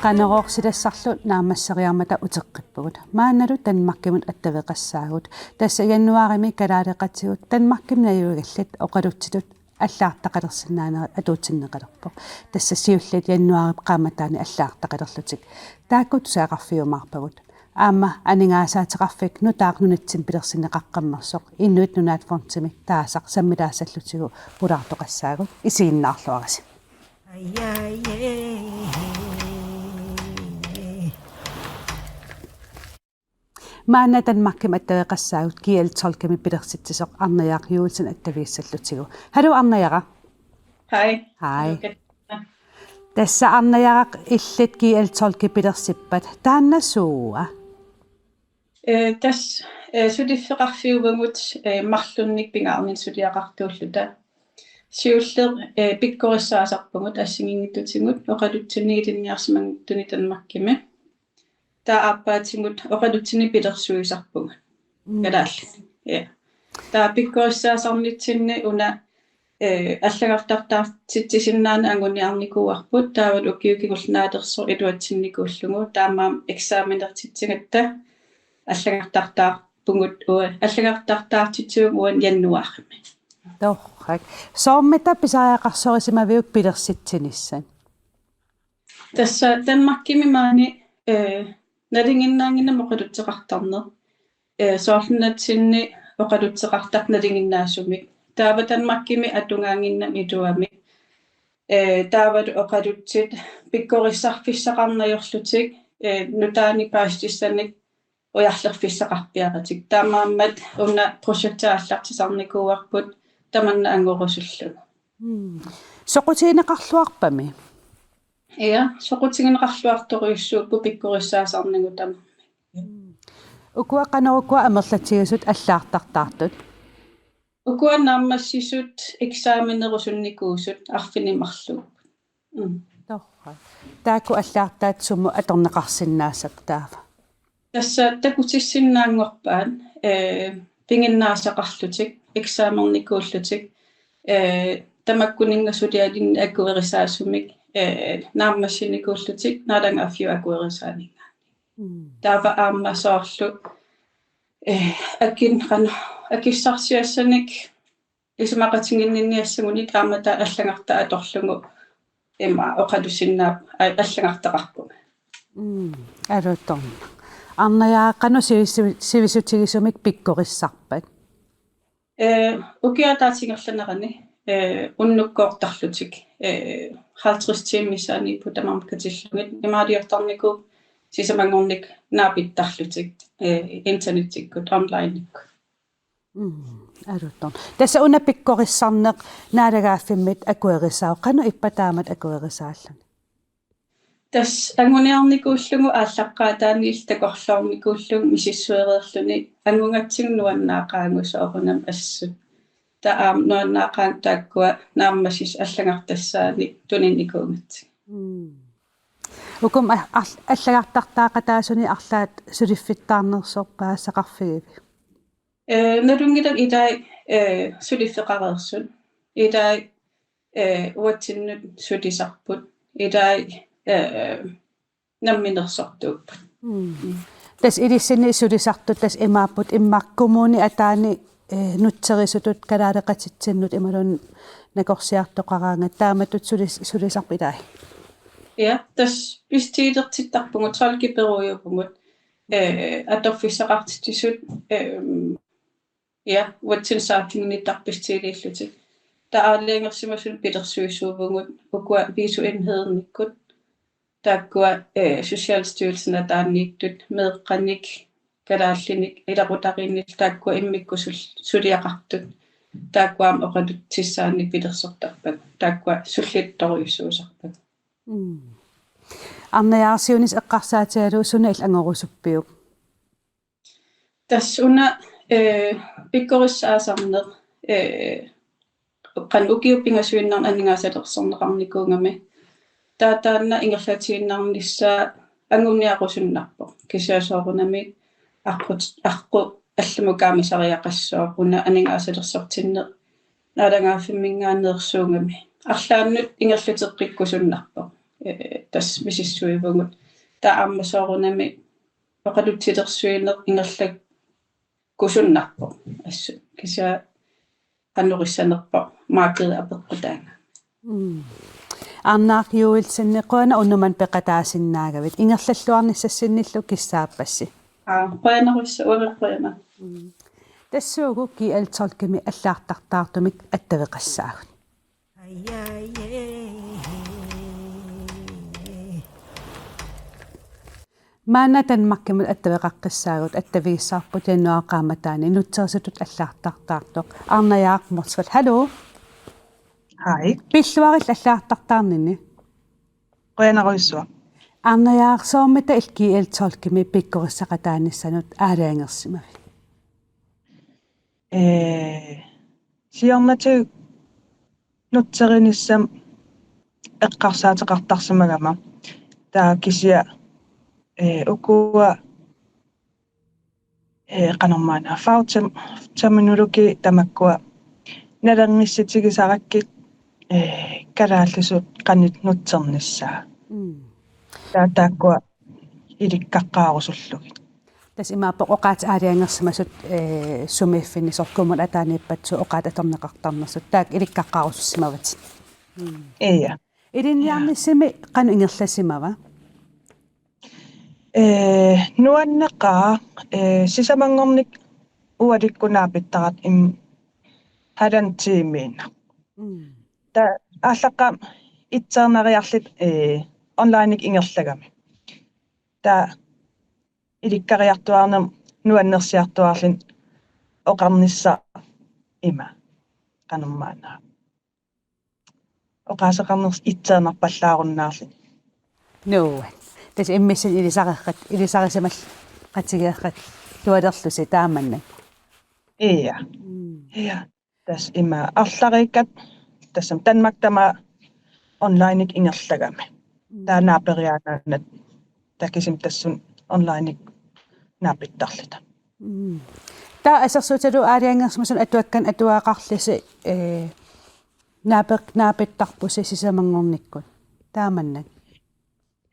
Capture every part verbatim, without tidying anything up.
Qanorooq silassarlu naammasseriarmata uteqqippugut. Maannalu Danmarkimut attaveqassaagut. Tassa januaarimi kalaaleqatigut Danmarkimi najugallit oqalutsitut allagartaqalersinnaanerit atuutsinneqalerpoq. Tassa siulliit januaarip qaammataani allagartaqalerlutik. Taakku tusagaqarfiumaarpagut. Aamma aningaasaateqarfik nutaaq nunatsinni pilersinneqaqqammersoq Inuit Nunaat Fondimi taasaq sammilaassallutigu pulaartoqassaagut, isiginnaarluarisi. Maanna Danmarkimi attaveqassaagut G L tolvimi pilersitsisoq Arnajaraq Juulsen attaviissallutigu. Haluu Arnajaraq. Hej. Hej. Haluu Katrine. Tassa Arnajaraq, illit G L tolv pilersippat, taanna suua? Eh, tassa, eh, suliffeqarfiuvugut, eh, marlunnik pingaarnermik suliaqartuulluta. Siulleq, eh, pikkorissaasarpugut assigiinngitsutigut oqalutsinik ilinniarsimanngitsuni Danmarkimi. Taava aappaatimut oqalutsinik pilersuisarpugut. Mm. Kalaallit. Ja. Taava pikkorissaasarnitsinni una, eh, allagartartaartitsisinnaaneq anguniarnikuuarput, taava ukiut kingulliit naalersoq iluatsinnikuullugu, taamaammat eksamenertitsigatta allagartartaarpugut ua-, allagartartaartitsivugut uani januaarimi. Torrak. Soormita pisariaqarsorisimaviuk pilersitsinissat? Tassa Danmarkimi maani, eh, nalinginnaannginnami oqalutseqartarneq. Eh, soorlu nunatsinni oqalutseqartartoq nalinginnaasumik. Taava Danmarkimi atugaannginnami iluamik. Eh, taavalu oqalutsit pikkorissarfissaqarneq ajorlutik, eh, nutaanik paasitissanik ujarlerfissaqarpiaratik. Taamaammat una projekti aallartisarnikuuarput tamanna angorusullugu. Mm. Soqutigineqarluarpami? Ja, soqutigineqarluartorujussuupput pikkorissaasarnagu tamarmik. Mm. Ukua qanoq ukua amerlatigisut allagartartaartut? Ukua naammassisut eksamenerusunnikuusut arfineq-marluupput. Mm. Torrak. Taakku allagartaat sumut atorneqarsinnaassappat taava? Tassa takutissinnaanngorpaat, eh, piginnaasaqarlutik, eksamenikuullutik, eh, tamakkuninnga sulialinnik akuerisaasumik, eh, naammassinikuullutik naalagaaffiup akuerisaaninngaanniit. Mm. Taava aamma soorlu, eh, akin-, qanoq, akissarsiassanik isumaqatiginninniassagunik aamma taava allagartaq atorlugu ima oqalusinnaa-, a-, allagartaqarpunga. Mm, alutornaq. Arnajaraq, qanoq sivisu-, sivisutigisumik pikkorissarpat? Eh, ukioq ataatsip ingerlanerani, eh, unnukkoortarlutik, eh, halvtreds tiimit missaanniipput tamarmik katillugit, imaaliortarnikuupput sisamanngornikkut naapittarlutik, eh, internettikkut, onlineikkut. Mm, alutornaq. Tassa una pikkorissarneq naalagaaffimmit akuerisaavoq, qanoq ippa taamatut akuerisaalluni? Tassa anguniarnikuullugu aallaqqaataaniilli takorloornikuullugu misissuereerluni angugatsigu nuannaaqaagut soorunami assut. Taava aamma nuannaaqaagut taakkua naammassisut allagartassaanik tuninnikuugatsigit. Mm. Uku a-, ar-, allagartartaaqataasuni arlaat suliffittaarnersoq paasisaqarfigiviuk? Eh, nalunngilaq ilai, eh, suliffeqareersut. Ilai, eh, uatsinnut sulisarput. Ilai, eh, namminersortuupput. Mm. Mm. Tassa ilissinnit sulisartut tassa imaapput, immaqa kommuni ataani, eh, nutserisutut kalaaleqatitsinnut imaluunniit nakorsiartoqaraangat taamatut sulis-, sulisarput ilai? Ja, tassa bestillertittarpugut, tolkit peruujuvugut, eh, atorfissaqartitsisut, eh, ja, uatsinnut saaffiginnittarput bestiliillutik. Taava aalajangersimasuni pilersuisuuvugut ukua VISO-enhedenikkut. Taakkua, eh, Socialstyrelsen ataaniittut, meeqqanik, kalaallinik, ilaqutariinnik, taakkua immikkut sul-, suliaqartut. Taakkua aamma oqalutsissaannik pilersortarpagut. Taakkua sullittorujussuusarpagut. Mm. Arnajaraq, siunissaq eqqarsaatigalugu suna illit angorusuppiuk? Tassa una, eh, pikkorissaasarneq, eh, qanoq ukiut pingasuinnarnik aningaasalersorneqarnikuugami. taava taanna ingerlatiinnarnissaa anguniarusunnarpoq. Kisianni soorunami aqqut-, aqqut allamut kaammasariaqassaaq una aningaasalersortinneq naalagaaffimminngaanneersuugami. Arlaannut ingerlateqqikkusunnarpoq. Ee, tassa misissuivugut. Taava aamma soorunami oqalutsilersuineq ingerlakkusunnarpoq. Assut kisianni qanoq issanerpoq marked apeqqutaanga. Mm. Arnaaq Joelsen, qujanaq unnuk manna peqataasinnaagavit. Ingerlalluarnissassinnillu kissaappassi. Aa, qujanarsuaq, uanga qujanaq. Mm. Tassuugu G L tolvimi allaartartaartumik attaveqassaagut. Maanna Danmarkimut attaveqaqqissaagut, attavigissavarput januaarip qaammataani nutserisutut allaartartaartoq Arnajaaq Motzfeldt. Hallo. Hej. Pilluarit allaartartaarninni. Qujanarsuaq. Arnajaaq, soormita illit G L tolvimi pikkorissaqataanissanut aalajangersimavit? Ee, siornatigut nutserinissamut eqqarsaateqartarsimagama. Taava kisianni, ee, ukua, ee, qanormaana fagterm-, terminologi tamakkua nalerngissutigisarakkit, ee, kalaallisut qanoq nutsernissaa. Mm. Taava taakkua ilikkaqqaarusullugit. Tassa imaappoq oqaatsit aalajangersimasut, ee, sumiiffinni soorlu kommunip ataaniippassui oqaatsit atorneqartarnersut. Taakku ilikkaqqaarusussimavatit. Mm. Ia. Ilinniarnissami qanoq ingerlasimava? Ee, nuanneqaaq, ee, sisamanngornikkut ualikkut naapittaratta im-, halvanden timiinnaq. Mm. Taava aallaqqaammut itseernariarluta, ee, onlinekkut ingerlagami. Taava ilikkariartuaarnermut nuannersiartuaarluni oqarnissaq ima. Qanormaana. Oqaaseqarnersut itseernarpallaarunnaarluni. Nuu. Tassa immissinnut ilisarerpat, ilisarisimalluaqatigeerpat tualerlusi taamannak. Ia. Mm. Ia. Tassa ima arlariikkat, tassami Danmark tamaat onlinekkut ingerlagami. Mm. Taava naaperiaannaannatta taava kisimi tassunga onlinekkut naapittarluta. Mm. Taava assersuutigalugu aalajangersimasunut atuakkanik atuagaqarlusi, ee, naapeq-, naapittarpusi sisamanngornikkut. Taamannak.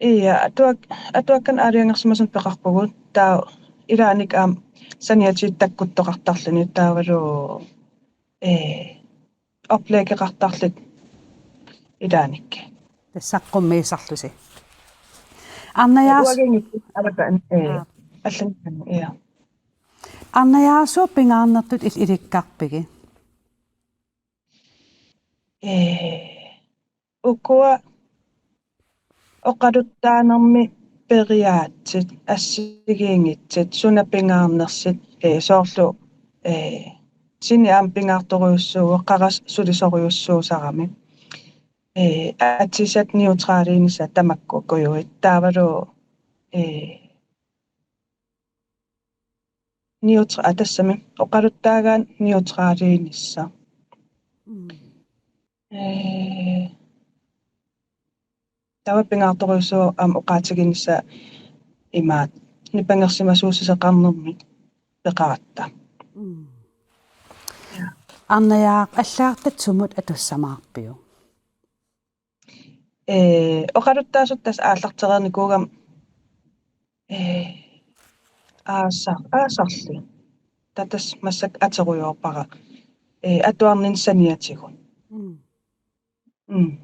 Ia, atuak-, atuakkanik aalajangersimasunut peqarpugut, taava ilaanni aamma saniatigut takkuttoqartarluni taavalu, ee, oplægeqartarluta ilaanni. Tassa saqqummiisarlusi. Arnajaaq. Uaginngi-, avataan, ee, Aa. Allanngorani, ia. Arnajaaq, suut pingaarnertut il-, ilikkarpigit? Ee, ukua oqaluttaanermi periaatsit, assigiinngitsut, suna pingaarnersut, ee, soorlu, ee, sinni aamma pingaartorujussuuvoq, qara sulisorujussuusarami. Ee, atisat neutraliinissaq tamakkuukujuit. Taavalu, ee, neutra-, aa, tassami oqaluttaagaanni neutraliinissaq. Mm. Ee, taava pingaartorujussuuvoq aamma oqaatiginissaq imaattoq nipangersimasuussisoqarnermik peqaratta. Mm. Ia. Arnajaaq, allagartatta sumut atussamaarpiuk? Ee, oqaluttaasut tassa aallartereernikuugama, ee, aasa-, aasarli. Taava tassa massakkut atorujoorpara. Ee, atuarninni saniatigut. Mm. Mm.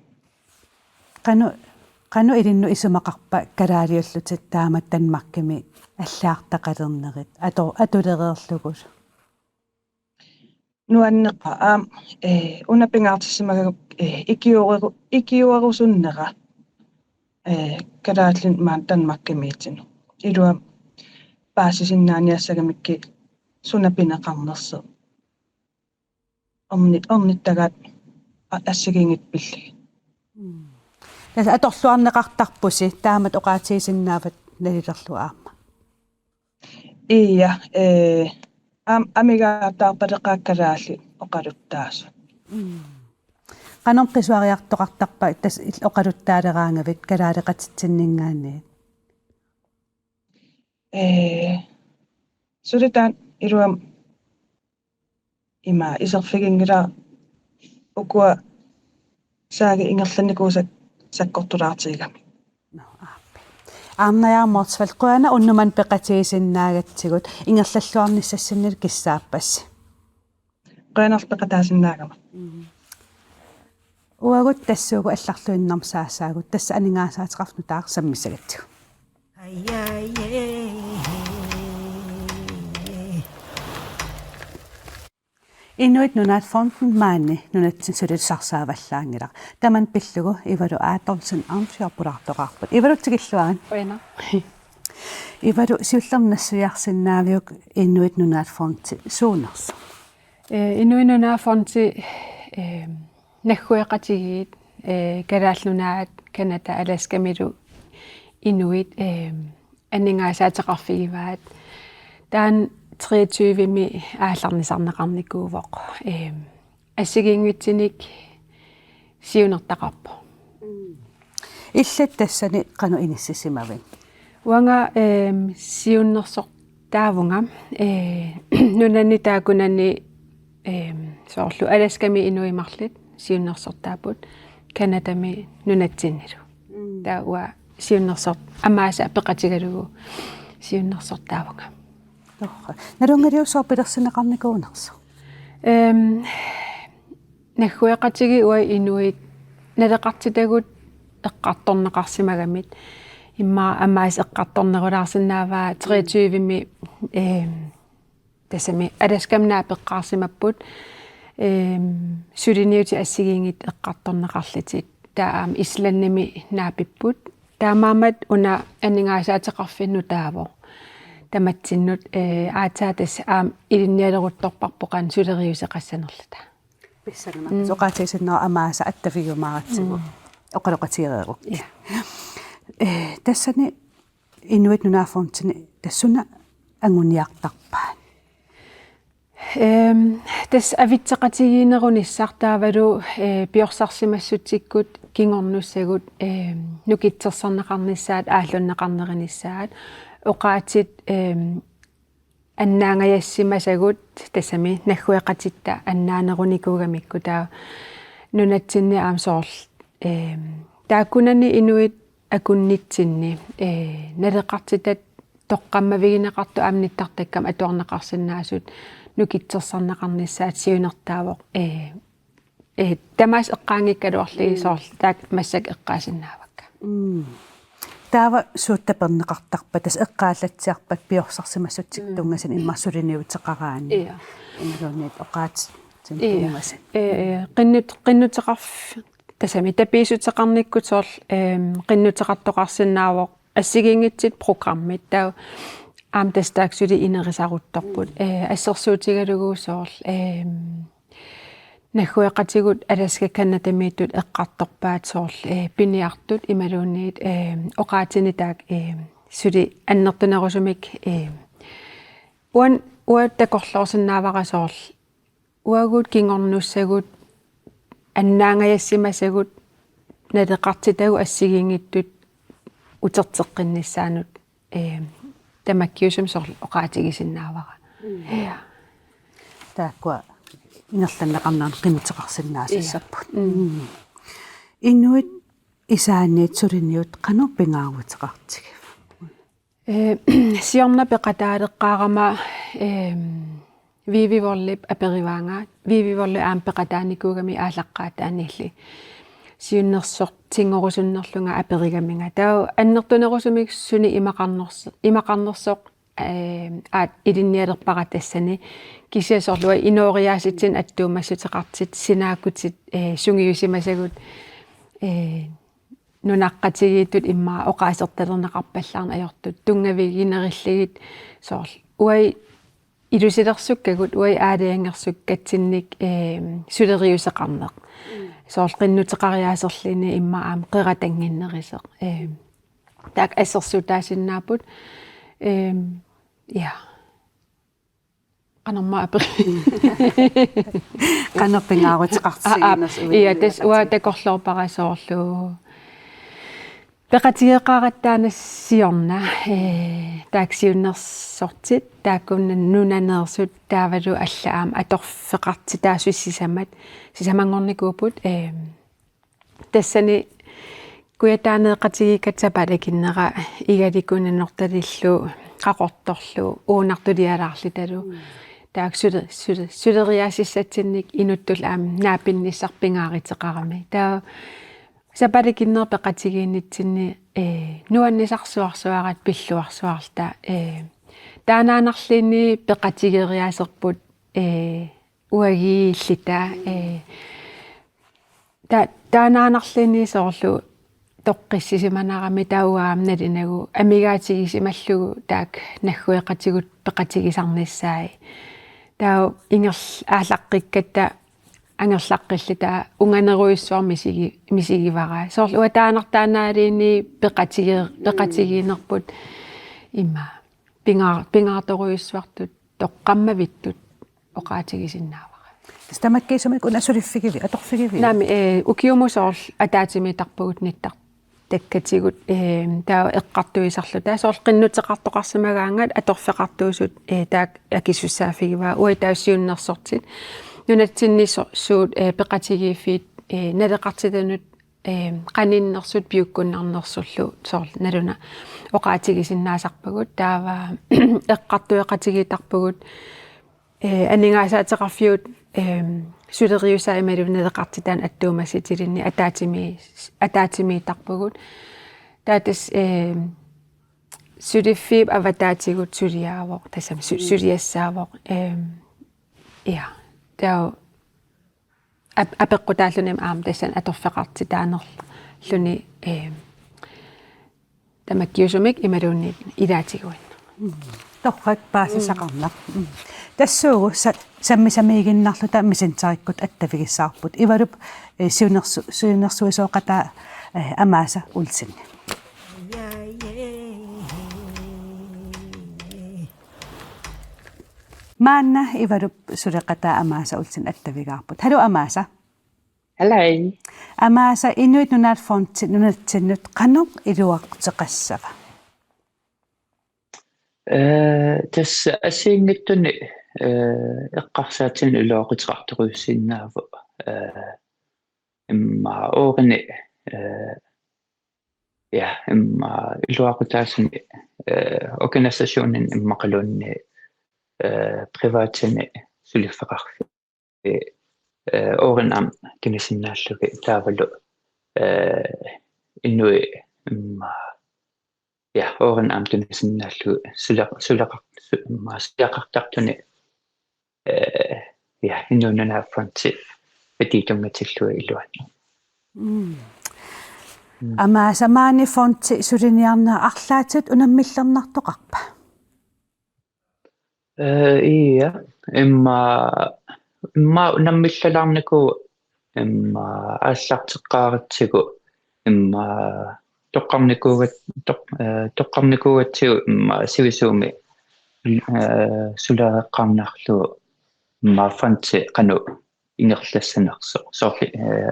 Qanoq, qanoq ilinnut isumaqarpa kalaaliullutit taamatut Danmarkimi allagartaqalernerit ato-, atulereerlugulu? Nuanneqaaq aamma, ee, una pingaartissimagama, ee, ikiueru-, ikiuerusunnera, ee, kalaallinut maani Danmarkimiitinut. Ilumut paasisinnaaniassagamikkit suna pineqarnersoq. Orni-, ornittagaat a-, assigiinngitsut pillugit. Mm. Tassa atorluarneqartarpusi, taamatut oqaatigisinnaavat nalilerlugu aamma. Ia, ee, am-, amigaataarpaleqaat kalaallit oqaluttaasut. Mm. Qanoq qisuariartoqartarpa tassa il-, oqaluttaaleraangavit kalaaleqatitsinninngaanniit? Ee, suli taanna iluamik ima iserfiginngilara ukua saagit ingerlannikuusakka sakkortulaartigigamik. Nå, aappi. Aarnajaaq Motzfeldt, qujanaq unnuk manna peqatigisinnaagatsigut, ingerlalluarnissassinnilu kissaappassi. Qujanarlu peqataasinnaagama. Uagut tassuugu allarluinnarmut saassaagut, tassa aningaasaateqarfik nutaaq sammissagatsigu. Inuit Nunaat Fonden maani nunatsinni suli tusarsaavallaanngilaq. Tamanna pillugu Ivalu Adolfsen Arnfjord pulaartoqarpoq. Ivalu, tikilluarit. Qujanaq. Ivalu, siullermik nassuiarsinnaaviuk Inuit Nunaat Fondi suunersoq? Ee, Inuit Nunaat Fondi, ee, naggueqatigiit, ee, Kalaallit Nunaat, Canada, Alaskamilu inuit, ee, aningaasaateqarfigivaat. Taanna treogtyvemi aallarnisarneqarnikuuvoq. Ee, assigiinngitsunik siunertaqarpoq. Illit tassani qanoq inissisimavit? Uanga, ehm, siunnersortaavunga, eh, nunani taakkunani, ehm, soorlu Alaskami inuit marluk siunnersortaapput, Canadami nunatsinnilu. Mm. Taava uanga siunnersor-, amaasa peqatigalugu siunnersortaavunga. Torrak. Nalunngilarput sooq pilersinneqarnikuunersoq? Ehm, naggueqatigiit uagut inuit naleqartitagut eqqartorneqarsimagamik. Immaqa amaasa eqqartornerulaarsinnaavaa treogtyvemi, ehm, tassami Alaskami naapeqqaarsimapput, ehm, suliniutit assigiinngitsut eqqartorneqarlutik. Taava aamma Islandimi naapipput. Taamaammat una aningaasaateqarfik nutaavoq. Tamatsinnut, eh, aatsaat tassa aamma ilinnialeruttorparput qanoq suleriuseqassanerluta. Pissanganaq. Mm. Oqaatigisinnaavara amaasa attavigiumaaratsigu. Mm. Oqaloqatigereeruk. Ja. Eh, tassani Inuit Nunaat Fondini tassa suna anguniartarpaat? Ehm, tassa avitseqatigiinnerunissaq taavalu, eh, piorsarsimassutsikkut kingornussagut, ehm, nukittorsarneqarnissaat, aallunneqarnerinissaat, oqaatsit, ehm, annaangajassimasagut, tassami naggueqatitta annaanerunikuugamikku, taava nunatsinni aamma soorlu, ehm, taakkunani inuit akunnitsinni, eh, naleqartitat toqqammavigineqartut aamma nittartakkami atuarneqarsinnaasut nukittorsarneqarnissaat siunertaavoq, eh, eh, tamaasa eqqaanngikkaluarlugit. Mm. Soorlu taakku massakkut eqqaasinnaavakka. Mm. Taava suut taperneqartarpat, tassa eqqaallatsiarpat piorsarsimassutsit. Mm. Tunngasut immaqa suliniuteqaraanni. Ja. Imaluunniit oqaatsit. Ja. Tunngasut. Eh, eh, qinnut-, qinnuteqarf-, tassami tapiissuteqarnikkut soorlu, ehm, qinnuteqartoqarsinnaavoq assigiinngitsut programmit, taava aamma tassa taakku suli inerisaruttorput. Mm. Eh, assersuutigalugu soorlu, ehm, naggueqatigut Alaska Canadamiittut eqqartorpaat soorlu, eh, piniartut imaluunniit, eh, oqaatsinik taakku, eh, suli annertunerusumik, eh, uan-, uagut takorloorsinnaavara soorlu uagut kingornussagut annaangajassimasagut naleqartitagut assigiinngitsut uterteqqinnissaannut, eh, tamakkiisumik soorlu oqaatigisinnaavara. Mm. Ja. Taakkua ingerlanneqarneranni qinnuteqarsinnaasassapput. Ja. Mm. Mm. Inuit isaanniit suliniut qanoq pingaaruteqartigiva? Eh, siorna peqataaleqqaarama, eh, Vivi Vollip aperivaanga, Vivi Volli aamma peqataanikuugami aallaqqaataaniilli. Siunnersortinngorusunnerlunga aperigaminga. Taava annertunerusumik suni imaqarners-, imaqarnersoq, eh, aat ilinnialerpara tassani. Kisianni soorlu inooriaasitsinnut attuumassuteqartut, sinaakkutit, eh, sungiusimasagut, eh, nunaqqatigiittut immaqa oqaasertalerneqarpallaarneq ajortut tunngaviginerillugit soorlu uagut ilusilersukkagut uagut aalajangersukkatsinnik, ehm, suleriuseqarneq. Mm. Soorlu qinnuteqariaaserluni immaqa aamma qeratannginnerusoq. Ehm, taakku assersuutaasinnaapput. Ehm, ja. Qanormaa aperi. Qanoq pingaaruteqartiginersoq? Aa, aa, uinnartigu. Ia, tassa uanga takorloorpara soorlu peqatigeeqqaaratta taanna siorna, ee, taakku siunnersortit, taakku nunaneersut, taavalu allat aamma atorfeqartitaasut sisamat, sisamanngornikuupput, ee, tassani kujataaneeqatigiikkatta sapaatip akunnera Igaliku Nanortalimillu Qaqortorlu uunartulialaarlutalu. Mm. Taakku sule-, sule-, suleriaasissatsinnik inuttullu aamma naapinnissaq pingaaruteqarami. Taava sapaatip akunnera peqatigiinnitsinni, ee, nuannisarsuarsuaratta pilluarsuarluta, ee, taannaannarluunniit peqatigeeriaaserput, ee, uagut ililluta, ee, ta-, taannaannarluunniit soorlu toqqissisimanarami taava aamma nalunagu amigaatigisimallugu taakku naggueqatigut peqatigisarnissaat. Taava ingerl-, aallaqqikkatta angerlaqqilluta unganerujussuarmik misigi-, misigivara. Soorlu uanga taannartaannaaluunniit peqatigi-, peqatigiinnerput ima pingaa-, pingaartorujussuartut toqqammavittut oqaatigisinnaavara. Tassa tamakkiisumik una suliffigivi-, atorfigiviuk? Naamik, ee, ukiumut soorlu ataatsimiittarpugut nittartakkatigut, ee, taava eqqartuisarluta. Soorlu qinnuteqartoqarsimagaanngat atorfeqartuusut, ee, taakku akisussaaffigaat. Uagut taava siunnersortit. Nunatsinni so-, suut, ee, peqatigiiffiit, ee, naleqartitanut, ee, qaninnersut piukkunnarnersullu soorlu nalunanut oqaatigisinnaasarpagut. Taava eqqartueqatigiittarpugut, ee, aningaasaateqarfiup, ee, suleriusaa imaluunniit naleqartitaanut attuumassutilinnik ataatsimi-, ataatsimiittarpugut. Taava tassa, ee, suliffiup avataatigut suliaavoq, tassami su-, mm, suliassaavoq, ee, ia. Taava ap-, apeqqutaalluni aamma tassani atorfeqartitaanerluni, ee, tamakkiisumik imaluunniit ilaatigut. Mm. Torrak paasisaqarnaq. Mm. Tassuugu sa-, sammisamiiginnarluta Messengerikkut attavigissavarput. Ivalup, ee, siunnersu-, siunnersuisooqataa, ee, Amaasa Olsen. Maanna Ivalup suleqataa Amaasa Olsen attavigaarput. Haluu Amaasa. Haluu. Amaasa, Inuit Nunaat Fondi nunatsinnut qanoq iluaquteqassava? Ee, tassa assigiinngitsunik, ee, eqqarsaatigalugu iluaquteqartorujussuusinnaavoq. Ee, immaqa uagut, ee, ja, immaqa iluaqutaasunik, ee, organisationini immaqaluunniit, ee, privatini suliffeqarfiit, ee, uagut aamma tunisinnaallugit taavalu, ee, inuit immaqa, ja, uagut aamma tunisinnaallugit suleq-, suleqar-, su-, immaqa suleqartartunik, ee, ja, Inuit Nunaat Fondi patisitsinngitsuullugit iluani. Mm. Mm. Amaasa, maani fondi suliniarnera arlaatigut unammillernartoqarpa? Ee, ia, immaqa, immaqa unammillalaarnikuuvoq, immaqa aallarteqqaaratsigu, immaqa toqqarnikuugat-, toq-, ee, toqqarnikuugatsigu immaqa sivisuumik, ee, sulereqqaarniarlugu immaqa fondi qanoq ingerlassanersoq. Soorlu, ee,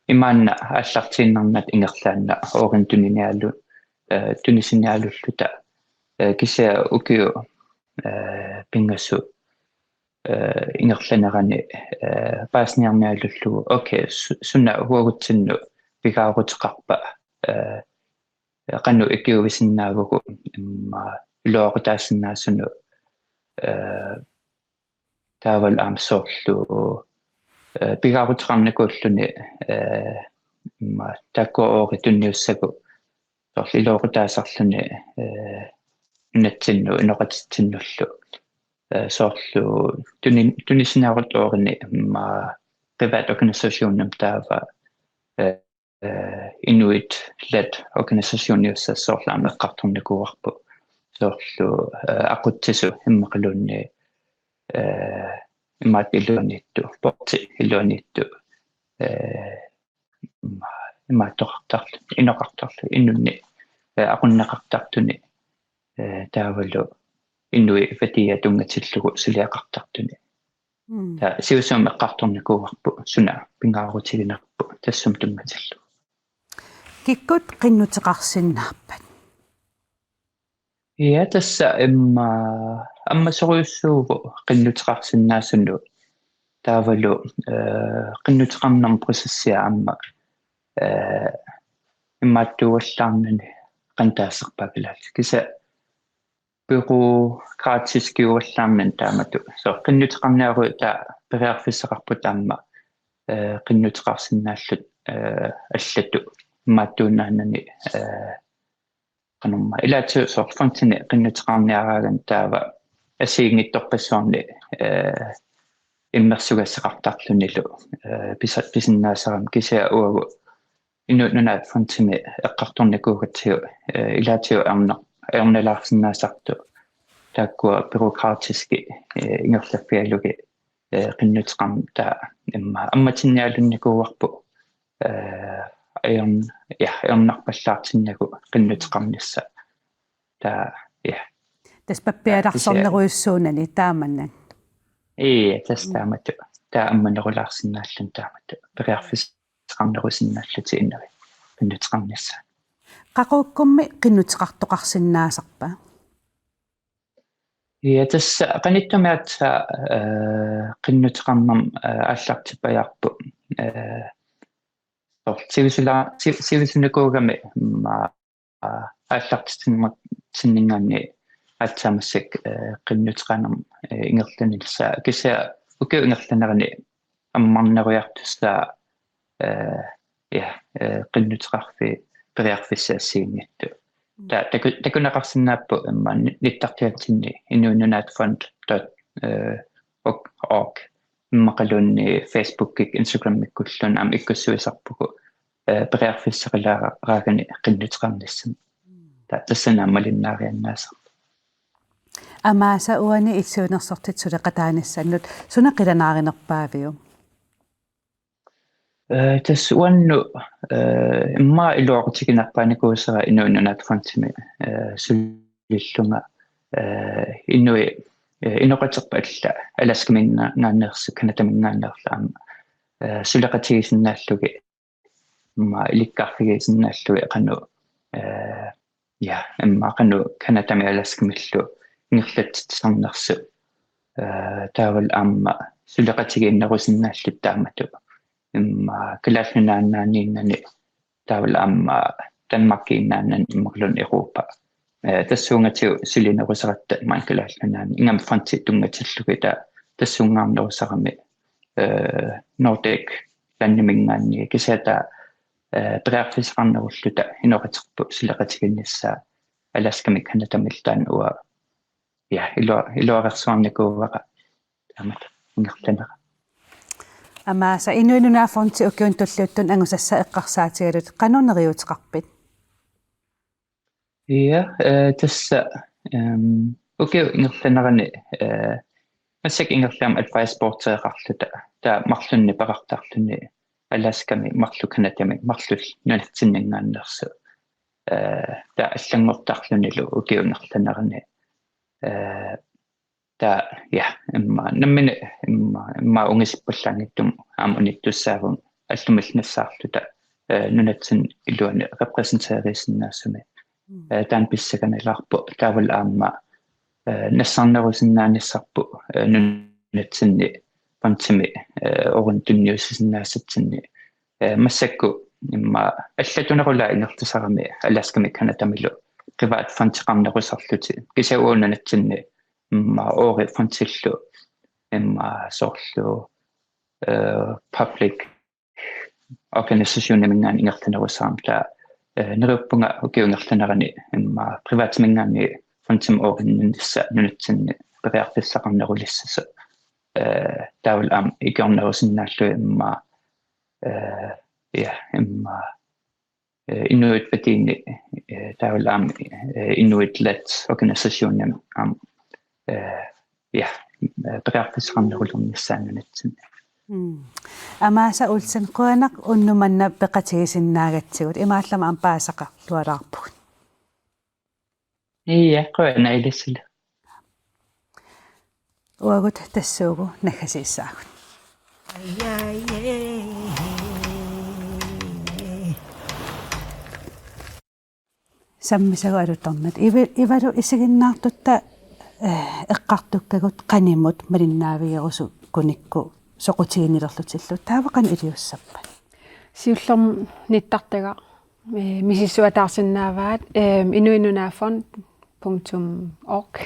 imaanna aallartiinnarnata ingerlaannaq uagut tuniniaalu-, ee, tunisiniaalulluta. Ee, kisianni ukiut, ee, pingasut, ee, ingerlanerani, ee, paasiniarniaalullugu, okay, su-, suna uagutsinnut pingaaruteqarpa, ee, qanoq ikiuisinnaavugut, immaqa iluaqutaasinnaasunut, ee, taavalu aamma soorlu, ee, pingaaruteqarnikuulluni, ee, immaqa taakku uagut tunniussagut soorlu iluaqutaasarluni, ee, nunatsinnut inoqatitsinnullu, ee, soorlu tuni-, tunisiniarutta uagut immaqa privat organisationimik taava, ee, ee, inuit-led organisationiussat soorlu aamma eqqartornikuuarput. Soorlu, ee, aqutsisut immaqaluunniit, ee, imaattoq iluaniittoq, porti iluaniittoq, ee, ima-, imaattoqartarluni, inoqartarluni, inunnik, ee, aqunneqartartuni, ee, taavalu inuit fatiat tunngatillugu suliaqartartuni. Mm. Taava siusuma eqqartornikuuarput suna pingaarutiginerput tassuma tunngatillugu. Kikkut qinnuteqarsinnaappat? Ja, tassa imma ammasorujussuuvoq qinnuteqarsinnaasunut taavalu, eh, qinnuteqarnermut processia aamma, eh, imaattuuallaarnani qanoq taasarpaat kalaallisut. Kisianni bureaukratiskiuallaarnani taamatut. Soorlu qinnuteqarniaruit taava periarfissaqarput aamma, eh, qinnuteqarsinnaalluta, eh, allatut imaattuunnaanani, eh, qanormaa. Ilaatigut soorlu fondini qinnuteqarniaraangat taava assigiinngitsorpassuarni, eh, immersugassaqartarlunilu, eh, pisa-, pisinnaasarami kisianni uagut Inuit Nunaat Fondimi eqqartornikuugatsigu, eh, ilaatigut ajorna-, ajornalaarsinnaasartut taakkua bureaukratiskit, eh, ingerlaffigalugit, eh, qinnuteqarneq taava imma ammatinnialunnikuuarput, eh, ajorn-, ja, ajornarpallaartinnagu qinnuteqarnissaq. Taava, ja. Tassa pappialarsornerujussuunani taamannak. Ja, tassa taamatut. Taava ammanerulaarsinnaalluni taamatut. Periarfissaqarnerusinnaallutik inuit qinnuteqarnissaat. Qaqugukkummi qinnuteqartoqarsinnaasarpa? Ja, tassa qanittumi aatsaat, eh, qinnuteqarnermut, eh, aallartippajaarput. Eh, soorlu sivisula-, si-, sivisunikuugami, mm, aa, aallartitsinermut-, -tinninngaanniit aatsaat massakkut, eh, qinnuteqarnermut, eh, ingerlanissaa. Kisianni ukiup ingerlanerani ammarnerujartussaavoq, eh, ja, eh, qinnuteqarfiit periarfissat assigiinngitsut. Mm. Taava taku-, takuneqarsinnaapput imma ni-, nittartakkatsinni inuit nunaat fund dot org, immaqaluunniit Facebookikkut Instagramikkulluunniit aamma ikkussuisarpugut, eh, periarfissaqalaaraangat qinnuteqarnissamut. Ta-, tassani aamma malinnaariannaasarpoq. Amaasa uani issiunersortit suleqataanissannut suna qilanaarinerpaaviuk? Eh, tassa uannut, eh, immaqa iluaqutiginerpaanikuusara Inuit Nunaat Fondimi, eh, sulillunga, eh, inuit, eh, inoqaterput allat Alaskaminngaanneersut Canadaminngaanneerlutik aamma, eh, suleqatigisinnaallugit imma ilikkarfigisinnaallugit qanoq, eh, ja, imma qanoq Canadami Alaskamillu ingerlatsitsisarnersut. Eh, taavalu aamma suleqatigiinnerusinnaallutik taamatut. Imma Kalaallit Nunaanniinnani taavalu aamma Danmarkiinnaanani immaqaluunniit Europa. Eh, tassuungatigut sulinerusaratta maani Kalaallit Nunaanni ingammik fondit tunngatillugit taava tassuungaarnerusarami, eh, Nordic Landiminngaanniit kisianni taava, eh, periarfissaqarnerulluta inoqaterput suleqatigiinnissaa Alaskami Canadamillu taanna uanga, ja, ilua-, iluarersuarnikuuara taamatut ingerlanera. Amaasa Inuit Nunaat Fondi ukiuni tulliuttuni angusassaq eqqarsaatigalutit qanoq neriuuteqarpit? Ja, eh, tassa, ehm, ukiup ingerlanerani, eh, massakkut ingerlagami advice boardeqarluta, taava marlunnik peqartarluni Alaskami marluk Canadami marluk nunatsinninngaanneersut. Eh, taava allanngortarlunilu ukiup ingerlanerani. Eh, taava, ja, imma, nammineq, imma, imma ungasippallaanngitsumik aamma unittussaavunga allamillu nassaarluta, eh, nunatsinni iluani repræsenteerisinnaasumik. Mm. Eh, taanna pissanganalaarpoq taavalu aamma, eh, nassaarnerusinnaanissarput, eh, nunatsinni fondimi, eh, oorinik tunniussisinnaassatsinni. Eh, massakkut imma allatunerulaaq ingerlasarami Alaskami Canadamilu privat fondeqarnerusarlutik. Kisianni uagut nunatsinni imma oori fondillu imma soorlu, eh, public organisationiminngaanniit ingerlanerusarami taava, eh, neriuppunga ukiup ingerlanerani imma privatiminngaanniit fondimik oorinnissaq nunatsinni periarfissaqarnerulissasoq. Eh, taavalu aamma ikiornerusinnaallugit imma, eh, ja, imma, eh, inuit fatiini, eh, taavalu aamma, eh, Inuit-led organisationi aamma, eh, ja, eh, periarfissaqarnerulernissaa nunatsinni. Mm. Amaasa Olsen, qujanaq unnuk manna peqatigisinnaagatsigut, imaallaat aamma paasisaqarlualaarpugut. Ja, qujanaq ilissilu. Uagut tassuugu naggasiissaagut. Sammisagut alutornaq. Iva-, Ivalu, isiginnaartutta, eh, eqqartukkagut qanimut malinnaavigerusukkunikku soqutiginnilerlutillu. Taava qanoq iliussappat? Siullermik nittartagaq, eh, misissuataarsinnaavaat, eh, inuit nunaat fond punktum org.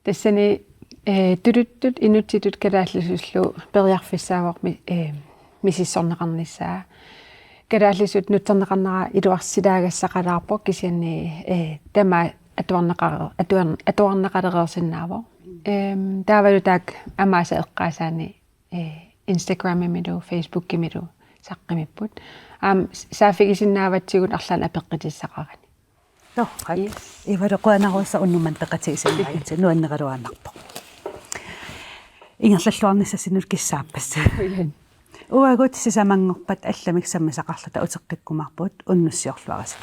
Tassani, eh, tuluttut inuttitut kalaallisullu periarfissaavoq mi-, eh, misissorneqarnissaa. Kalaallisut nutserneqarnera iluarsilaagassaqalaarpoq, kisianni, eh, tamaat atuarneqare-, atuar-, atuarneqalereersinnaavoq. Ehm, taavalu taakku amaasa eqqaasaanni, eh, Instagramimilu, Facebookimilu saqqummiipput. Aamma s-, saaffigisinnaavatsigut arlaannik apeqqutissaqarani. Torrak. Yes. Ivalu, qujanarsuaq unnuk manna peqatigisinnaagatsigit, nuanneraluarpoq. Ingerlalluarnissassinnut kissaappassi. Qujan. Uagut sisamanngorpat allamik sammisaqarluta uteqqikkumaarpugut, unnussiorluarisi.